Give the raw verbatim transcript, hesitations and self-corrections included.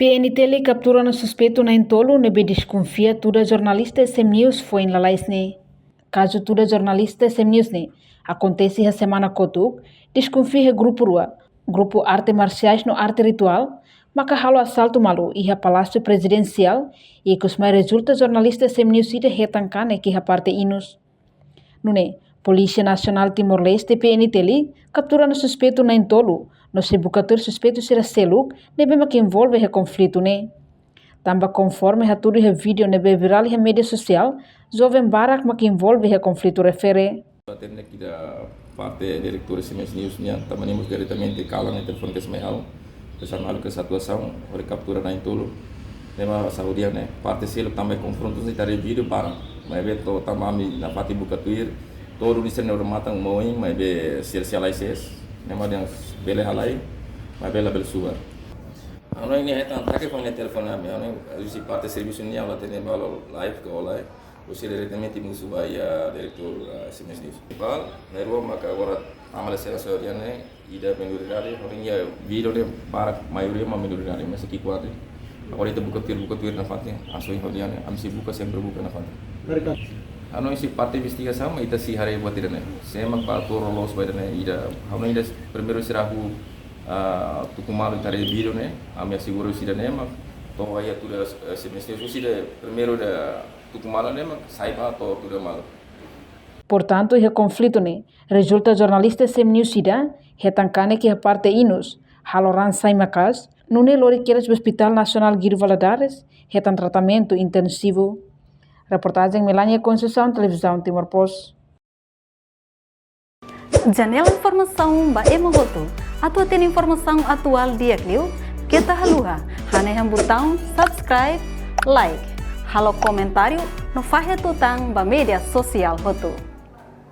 P N T L kaptura ona suspeitu na'in-tolu ne'ebé deskonfia tuda jornalista S M News foin lalais ne'e. Kazu tuda jornalista S M News ne'e akontese iha semana kotuk, deskonfia iha grupu rua, grupu arte marsiais no arte rituál, maka halo asaltu malu iha Palásiu Prezidensiál, ikus mai rezulta jornalista S M News ida hetan kanek iha parte inus. Nune'e, Polísia Nasionál Timor-Leste, P N T L, kaptura ona suspeitu na'in-tolu, no sei buka tuir suspeitu sira seluk ne'ebé mak envolve iha konflitu ne'e. Tanba konforme hatudu iha vídeo ne'ebé virál iha média sosiál, joven barak mak envolve iha konflitu refere. Atende ita parte diretór S M News nian, tanba nia mós diretamente kalan telefone ke S M L. Pessoal malu ke situasaun, hodi kaptura na'in-tolu. Ne'e mak saúde ne'e, parte seluk tanba konfrontu ita haree vídeo barak. Maibé to'o tanba ami nafatin buka tuir, to'o duni sira ne'e remata uma oin, maibé sira sei halai sees. Ne'e mak dehan bele halai, maibé labele subar. Ha'u hanoin nia hetan atake foin nia telefone ami, ha'u hanoin husi parte servisu nian, la hatene ba live ka online. Husi diretamente musu ba iha diretór, ah, S M News. Bal, na'in-rua maka agora tama lisensa hodi ne'e, ida minoridade, hodi iha vídeo ne'e barak maioria mak minoridade, mas ki'ik kuadri. Agora ita buka tuir, buka tuir nafatin, aso hodi ne'e, ami sei buka sempre buka nafatin. Ha'u hanoin husi parte investigasaun mak ita sei haree buat ida-ne'e. Sé mak ba tuur loloos ba ida-ne'e, ida, ha'u hanoin ida primeiru sira hahú, ah, tuku malu ita haree vídeo ne'e, ami asegura husi ida-ne'e mak, to'o iha tuda, eh, S M News husi ida primeiru ida tuku malu ne'e mak sai ba to'o tuda malu. Portantu, iha konflitu ne'e, rezulta jornalista S M News ida hetan kanek iha parte inus, halo raan sai maka'as, nune'e lori kedas ba Hospital Nasionál Guido Valadares, hetan tratamentu intensivu. Reportajen Melania Conceição, Televizaun Timor Post. Janela informasaun ba ema hotu. Atu hatene informasaun atuál di'ak liu, keta haluha hanehan butaun subscribe, like, halo komentáriu no fahe tutan ba média sosiál hotu.